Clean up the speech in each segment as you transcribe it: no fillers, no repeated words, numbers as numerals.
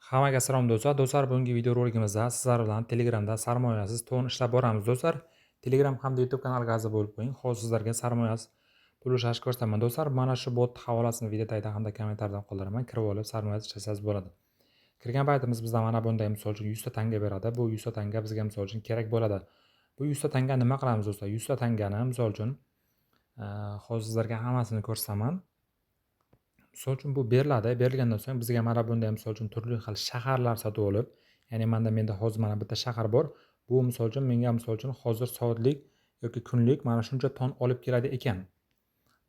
Hammaga salom, do'stlar. Do'stlar, bugungi videorolikimizda sizlar bilan Telegramda sarmoyasiz ton ishlab boramiz, do'stlar. Telegram hamda YouTube kanaliga a'zo bo'lib qo'ying. Hozir sizlarga sarmoyasiz pul ishlashni ko'rsataman, do'stlar. Mana shu bot havolasini video tagida hamda kommentariyada qoldiraman. Kirib olib sarmoyasiz ishlasangiz bo'ladi. Kirgan paytimiz bizda mana bunday, misol uchun, 100 ta tanga beradi. Bu 100 ta tanga bizga, misol uchun, kerak bo'ladi. Bu 100 ta tanga nima qilamiz, do'stlar? 100 ta tangani, misol uchun, hozir sizlarga hammasini ko'rsataman. Misol uchun, bu beriladi. Berilgandan so'ng bizga mana bunday, misol uchun, turli xil shaharlar sotib olib, ya'ni menda hozir mana bitta shahar bor. Bu, misol uchun, menga, misol uchun, hozir soatlik yoki kunlik mana shuncha ton olib keladi ekan.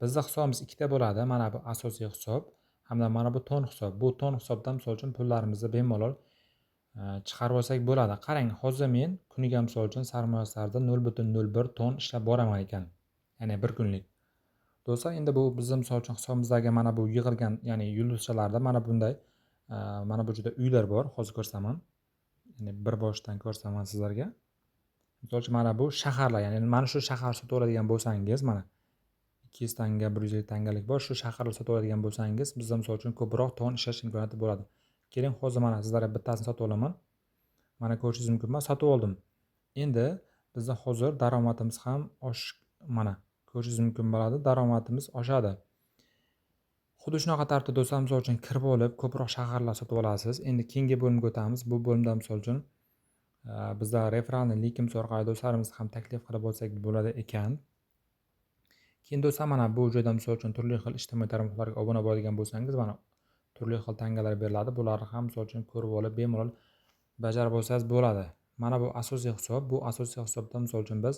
Bizda hisobimiz ikkita bo'ladi. Mana bu asosiy hisob hamda mana bu ton hisob. Bu ton hisobdan, misol uchun, pullarimizni bemalol chiqarib olsak bo'ladi. Qarang, hozir men kuniga, misol uchun, sarmoyasilarda 0,01 ton ishlab boraman ekan. Ya'ni bir kunlik. Do'stlar, endi bu bizni, misol uchun, hisobimizdagi mana bu yig'ilgan, ya'ni yulduzchalarda mana bunday mana bu juda uylar bor. Hozir ko'rsataman. Ya'ni bir boshdan ko'rsataman sizlarga. Misol uchun, mana bu shaharlar, ya'ni mana shu shahar sotib oladigan bo'lsangiz, mana 200 tanga, 150 tangalik bor. Shu shaharni sotib oladigan bo'lsangiz, bizda, misol uchun, ko'proq ton ishlash imkoniyati bo'ladi. Keling, hozir mana sizlarga bittasini sotib olaman. Mana ko'rishingiz mumkin, man sotib oldim. Endi bizda hozir daromadimiz ham oshish, mana ko'rishingiz mumkin bo'ladi, daromadimiz oshadi. Xuddi shunaqa tartibda, do'stlar, misol uchun, kirib olib ko'proq shaharlar sotib olasiz. Endi keyingi bo'limga o'tamiz. Bu bo'limda, misol uchun, bizda реферальный linkimiz orqali do'stlarimizni ham taklif qilib olsak bo'ladi ekan. Keyin, do'stlar, mana bu joyda, misol uchun, turli xil ijtimoiy tarmoqlarga obuna bo'ladigan bo'lsangiz, mana turli xil tangalar beriladi. Bularni ham, misol uchun, ko'rib olib bemalol bajarib olsangiz bo'ladi. Mana bu asosiy hisob. Bu asosiy hisobda, misol uchun, biz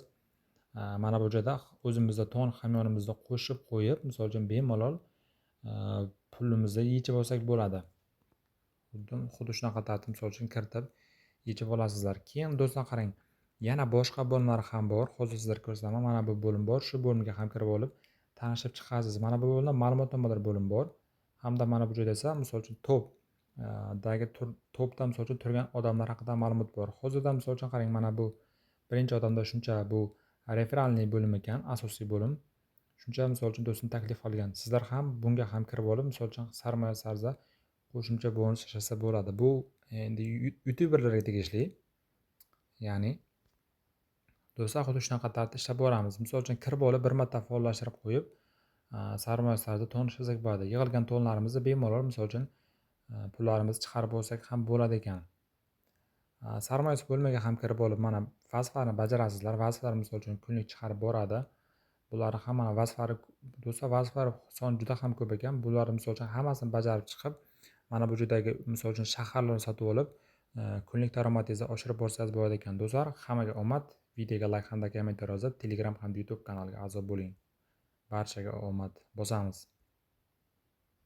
mana bu joyda o'zimizda ton hamyonimizni qo'shib qo'yib, misol uchun, bemalol pulimizni yechib olsak bo'ladi. Xuddi shunaqa tartib, misol uchun, kiritib yechib olasizlar. Keyin, do'stlar, qarang, yana boshqa bo'limlar ham bor. Hozir sizlarga ko'rsataman. Mana bu bo'lim bor. Shu bo'limga ham kirib olib tanishib chiqasiz. Mana bu bo'limda ma'lumotnomalar bo'lim bor. Hamda mana bu joyda esa, misol uchun, top dagi topda, misol uchun, turgan odamlar haqida ma'lumot bor. Hozirda, misol uchun, qarang, mana bu birinchi odamda shuncha, bu реферальный bo'lim ekan, asosiy bo'lim. Shuncha, misol uchun, do'stini taklif qilgan. Sizlar ham bunga ham kirib olib, misol uchun, sarmoya tarzida qo'shimcha bonus ishlasa bo'ladi. Bu endi youtuberlarga tegishli. Ya'ni do'stlar, xuddi shunaqa tartibda ishlab boramiz. Misol uchun, kirib olib bir marta faollashtirib qo'yib, sarmoya tarzida ton ishlasak bo'ladi. Yig'ilgan tonlarimizni bemalol, misol uchun, pullarimizni chiqarib olsak ham bo'ladi ekan. Sarmoyasi bo'limiga ham kirib olib, mana vazifalarni bajarasizlar. Vazifalar, misol uchun, kunlik chiqarib boradi. Bularni hammani vazifalari, do'stlar, vazifalar soni juda ham ko'p ekan. Bularni, misol uchun, hammasini bajarib chiqib, mana bu joydagi, misol uchun, shaharlarni sotib olib, kunlik daromadingizni oshirib borsangiz bo'ladi ekan, do'stlar. Hammaga omad. Videoga layk hamda kommentar yozib, Telegram hamda YouTube kanaliga a'zo bo'ling. Barchaga omad. Bosamiz.